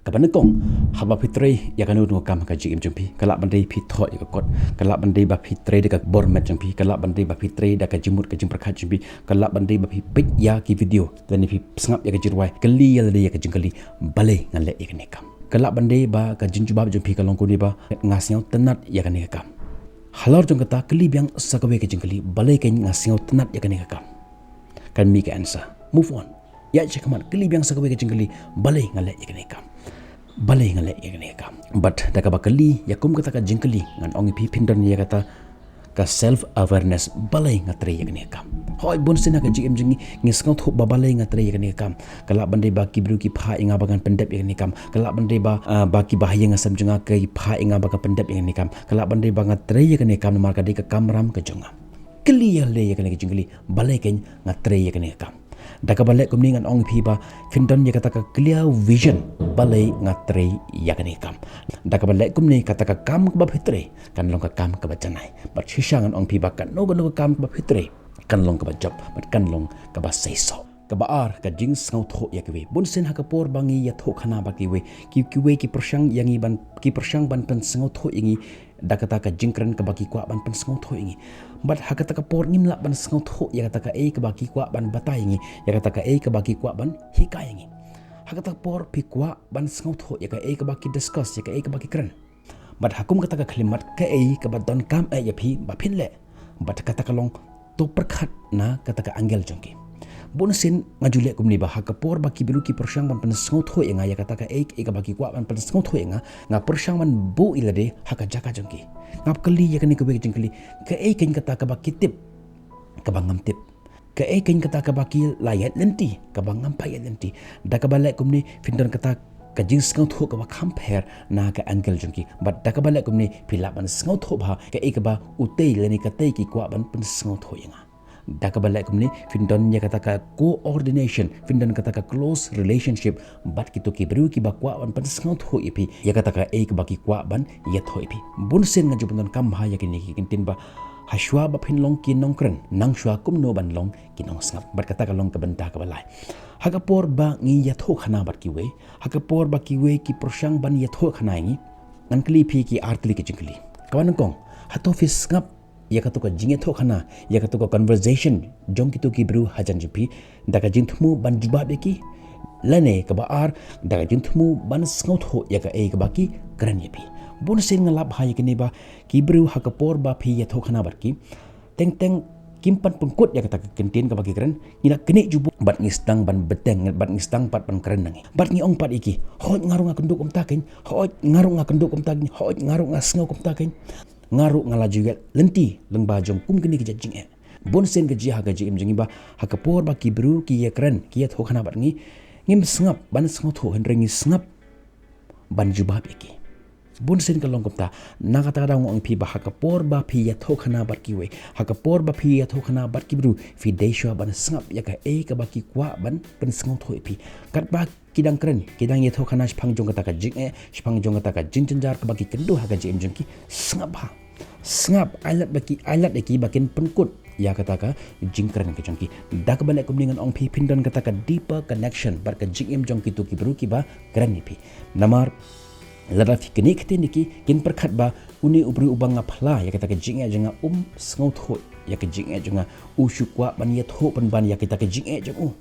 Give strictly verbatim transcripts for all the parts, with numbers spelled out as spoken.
Kaba nyngkong, haba phi trei ïa kano kano ka kam ha ka jingim jong phi, ka lah ban dei phi thoh ïa ka kot, ka lah ban dei ba phi trei da ka bor met jong phi, ka lah ban dei ba phi trei da ka jingmut ka jingpyrkhat jong phi, ka lah ban dei ba phi peit ïa ki video, lane phi sngap ïa ka jingrwai, kylli ïa lade ïa ka jingkylli, balei nga leh ïa kane ka kam. Ka lah ban dei ba ka jingjubab jong phi ka long kumne ba, nga sngewtynnat ïa kane ka kam. Halor jong kata, kylli biang sa kawei ka jingkylli, balei kein nga sngewtynnat ïa kane ka kam. Kan mih ka answer. Move on. Ïaid shakhmat, kylli biang sa kawei ka jingkylli, balei nga leh ïa kane ka kam. Balei nga leh ïa kane ka kam. Bad da kaba kylli ïa kum kata ka jingkylli, ngan ong ïa phi, phin don ïa kata ka self awareness, balei nga trei ïa kane ka kam. Hooid, bunsien ha ka jingim jong ngi, ngi sngewthuh ba balei nga trei ïa kane ka kam. Ka lah ban dei ba ki briew ki phah ïa nga ba ngan pyndep ïa kane ka kam. Ka lah ban dei ba, ah, ba ki bahaïing hasem jong nga ki phah ïa nga ba ngan pyndep ïa kane ka kam. Ka lah ban dei ba nga trei ïa kane ka kam namar ka dei ka kamram ka jong nga. Kylli ïa lade ïa kane ka jingkylli, balei kein nga trei ïa kane ka kam. Da kaba leh kumne, ngan ong ïa phi ba phin don ïa kata ka clear vision, balei nga trei ïa kane ka kam. Da kaba leh kumne, kata ka kam kaba phi trei kan long ka kam kaba janai. Bad shisha ngan ong ïa phi ba kano kano ka kam kaba phi trei kan long kaba jop, bad kan long kaba seisoh. Kaba ar, ka jingsngewthuh ïa kiwei. Bunsien ha ka por ba ngi ïathuhkhana bad kiwei, ki, kiwei ki pyrshang ïa ngi ban, ki pyrshang ban pynsngewthuh ïa ngi da kata ka jingkren kaba ki kwah ban pynsngewthuh ïa ngi. Bad ha kata ka por ngim lah ban sngewthuh ïa kata kaei kaba ki kwah ban batai ïa ngi, ïa kata kaei kaba ki kwah ban hikai ïa ngi. Ha kata ka por phi kwah ban sngewthuh ïa kaei kaba ki discuss, ïa kaei kaba ki kren. Bad ha kum kata ka khyllipmat, kaei kaba donkam eh ïa phi ba phin leh. Bad kata ka long, to pyrkhat na kata ka angle jong ki. Bunsien nga ju leh kumne ba ha ka por ba ki briew ki pyrshang ban pynsngewthuh ïa nga ïa kata kaei, kaei kaba ki kwah ban pynsngewthuh ïa nga, nga pyrshang ban buh ïa lade ha ka jaka jong ki. Nga kylli ïa kane kawei ka jingkylli, kaei kein kata kaba ki tip, kaba ngam tip. Kaei kein kata kaba ki la ïaid lynti, kaba ngam pat ïaid lynti. Da kaba leh kumne, phin don kata ka jingsngewthuh kaba kham pher na ka angle jong ki. Bad da kaba leh kumne, phi lah ban sngewthuh bha kaei kaba utei lane katei ki kwah ban pynsngewthuh ïa nga. Da kaba leh kumne, phin don ïa kata ka coordination, phin don kata ka close relationship bad kito ki briew kiba kwah ban pynsngewthuh ïa phi ïa kata kaei kaba ki kwah ban ïathuh ïa phi. Bunsien nga ju pyndonkam bha ïa kine ki kyntien ba hashwa ba phin long ki nongkren, nang shwa kumno ban long ki nongsngap. Bad kata ka long ka bynta kaba lai. Ha ka por ba ngi ïathuhkhana bad kiwei, ha ka por ba kiwei ki pyrshang ban ïathuhkhana ïa ngi, ngan kylli phi ki ar tylli ki jingkylli. Kaba nyngkong, hato phi sngap ïa kato ka jingïathuhkhana, ïa kato ka conversation jong kito ki briew hajan jong phi da ka jingthmu ban jubab ïa ki? Lane kaba ar, da ka jingthmu ban sngewthuh ïa kaei kaba ki kren ïa phi? Bunsien nga lap bha ïa kine ba ki briew ha ka por ba phi ïathuhkhana bad ki, teng teng kim pat pynkut ïa kata ka kyntien kaba ki kren, ngi la knieh jubor bad ngi sdang ban bteng, bad ngi sdang pat ban kren na ngi. Bad ngi ong pat ïa ki, hooid nga ruh nga kynduh kumta kein, hooid nga ruh nga kynduh kumta kein, hooid nga ruh nga sngew kumta kein. Nga ruh nga la ju ïaid lynti lyngba jong kum kine ki jait jingeh. Bunsien ka jia ha ka jingim jong ngi ba ha ka por ba ki briew ki ïakren, ki ïathuhkhana bad ngi, ngim sngap ban sngewthuh, hynrei ngi sngap ban jubab ïa ki. Bunsien ka long kumta, na kata ka daw nga ong ïa phi ba ha ka por ba phi ïathuhkhana bad kiwei, ha ka por ba phi ïathuhkhana bad ki briew, phi dei shuwa ban sngap ïa kaei kaba ki kwah ban pynsngewthuh ïa phi. Katba ki dang kren, ki dang ïathuhkhana shaphang jong kata ka jingeh, shaphang jong kata ka jingjynjar kaba ki kynduh ha ka jingim jong ki, sngap bha. Sngap, ai lad ba ki, ai lad ïa ki ba kin pynkut ïa kata ka jingkren ka jong ki. Da kaba leh kumne ngan ong ïa phi, phin don kata ka deeper connection bad ka jingim jong kito ki briew kiba kren ïa phi. Namar lada phi knieh ktien ïa ki, kin pyrkhat ba une u briew uba nga phla ïa kata ka jingeh jong nga um sngewthuh ïa ka jingeh jong nga, u shu kwah ban ïathuh pynban ïa kata ka jingeh jong u.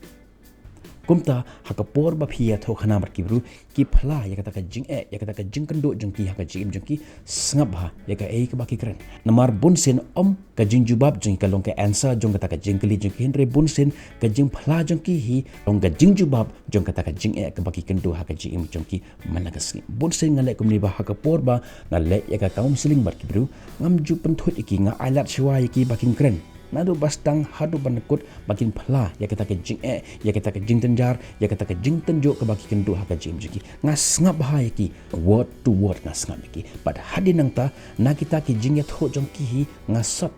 Kumta ha ka por ba phi ïathuhkhana bad ki briew, ki phla ïa kata ka jingeh, ïa kata ka jingkynduh jong ki ha ka jingim jong ki, sngap bha ïa kaei kaba ki kren. Namar bunsien ym ka jingjubab jong ki ka long ka answer jong kata ka jingkylli jong ki, hynrei bunsien ka jingphla jong ki hi long ka jingjubab jong kata ka jingeh kaba ki kynduh ha ka jingim jong ki man la ka sngi. Bunsien nga leh kumne ba ha ka por ba nga leh ïa ka counselling bad ki briew, ngam ju pynthut ïa ki, nga ai lad shuwa ïa ki ba kin kren. Naduh ba sdang haduh ban kut ba kin phla ïa kata ka jingeh, ïa kata ka jingjynjar, ïa kata ka jingtynjuh kaba ki kynduh ha ka jingim jong ki. Nga sngap bha ïa ki, word to word nga sngap ïa ki. Bad hadien nangta, na kita ki jingïathuh jong ki hi nga sot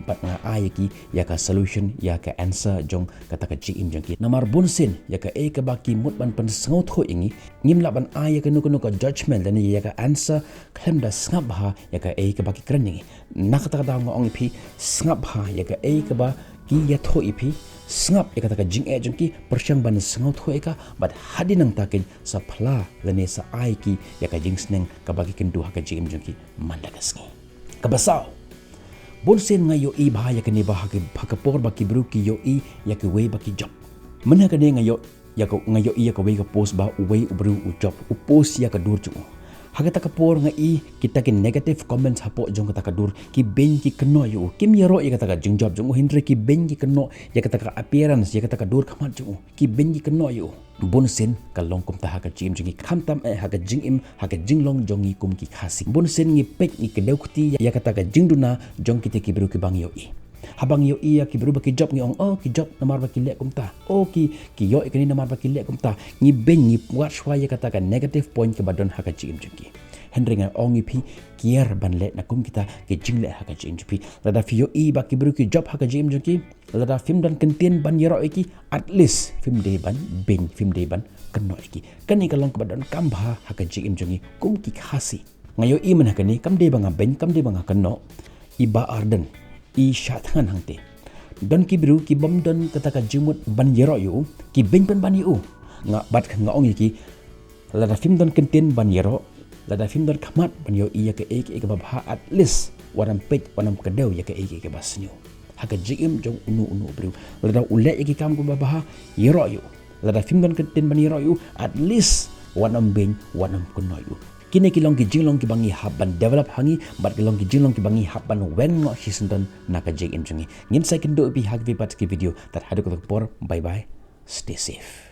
bad nga ai ïa ki ïa ka solution, ïa ka answer jong kata ka jingim jong ki. Namar bunsien ïa kaei kaba ki mut ban pynsngewthuh ïa ngi, ngim lah ban ai ïa kano kano ka judgment lane ïa ka answer khlem da sngap bha ïa kaei kaba ki kren ïa ngi. Na kata ka daw nga ong ïa phi, sngap bha ïa kaei kaba ki ïathuh ïa phi, sngap ïa kata ka jingeh jong ki, pyrshang ban sngewthuh ïa ka, bad hadien nangta kin sa phla lane sa ai ki ïa ka jingsneng kaba ki kynduh ha ka jingim jong ki man la ka sngi. Kaba saw, bun sien nga ïohi bha ïa kane ba ha ka, ha ka por ba ki briew ki ïohi ïa kiwei ba ki jop. Mynha kane nga ïoh ïa ka, nga ïohi ïa kawei ka post ba uwei u briew u jop, u post ïa ka dur jong u. Ha kata ka por nga i kita ki negative comments hapoh jong kata ka dur, ki beiñ ki kynnoh ïa u. Kim ïaroh ïa kata ka jingjop jong u, hynrei ki beiñ ki kynnoh ïa kata ka appearance, ïa kata ka dur khmat jong u. Ki beiñ ki kynnoh ïa u. Bun sien ka long kumta ha ka jingim jong ngi, khamtam eh ha ka jingim, ha ka jinglong jong ngi kum ki Khasi. Bun sien ngi peit, ngi kdew kti ïa kata ka jingduna jong kita ki briew kiba ngi ïohi. Haba ngi ïohi ïa ki briew ba ki jop, ngi ong, "Oh, ki jop namar ba ki leh kumta. Oh, ki, ki ïoh ïa kane namar ba ki leh kumta." Ngi beiñ, ngi wad shuwa ïa kata ka negative point kaba don ha ka jingim jong ki. Hynrei nga ong ïa phi, kiar ban leh na kum kita ki jingleh ha ka jingim jong phi. Lada phi ïohi ba ki briew ki jop ha ka jingim jong ki, lada phim don kyntien ban ïaroh ïa ki, at least phim dei ban beiñ, phim dei ban kynnoh ïa ki. Kane ka long kaba donkam bha ha ka jingim jong ngi kum ki Khasi. Nga ïohi mynha kane, kam dei ba nga beiñ, kam dei ba nga kynnoh, i Bah Ardent, i shah thngan hangtei. Don ki briew ki bym don kata ka jingmut ban ïaroh ïa u, ki beiñ pynban ïa u. Nga, bad nga ong ïa ki, lada phim don kyntien ban ïaroh, lada phim don khmat ban ïohi ïa kaei kaei kaba bha, at least wat nym peit, wat nym kdew ïa kaei kaei kaba sniew ha ka jingim jong uno uno u briew. Lada u leh ïa ki kam kiba bha, ïaroh ïa u. Lada phim don kyntien ban ïaroh ïa u, at least wat nym beiñ, wat nym kynnoh ïa u. Kine ki long ki jinglong kiba ngi hap ban develop ha ngi, bad ki long ki jinglong kiba ngi hap ban weng noh shisyndon na ka jingim jong ngi. Ngin sa ïakynduh ïa phi ha kiwei pat ki video, tad haduh katta ka por, bye bye, stay safe.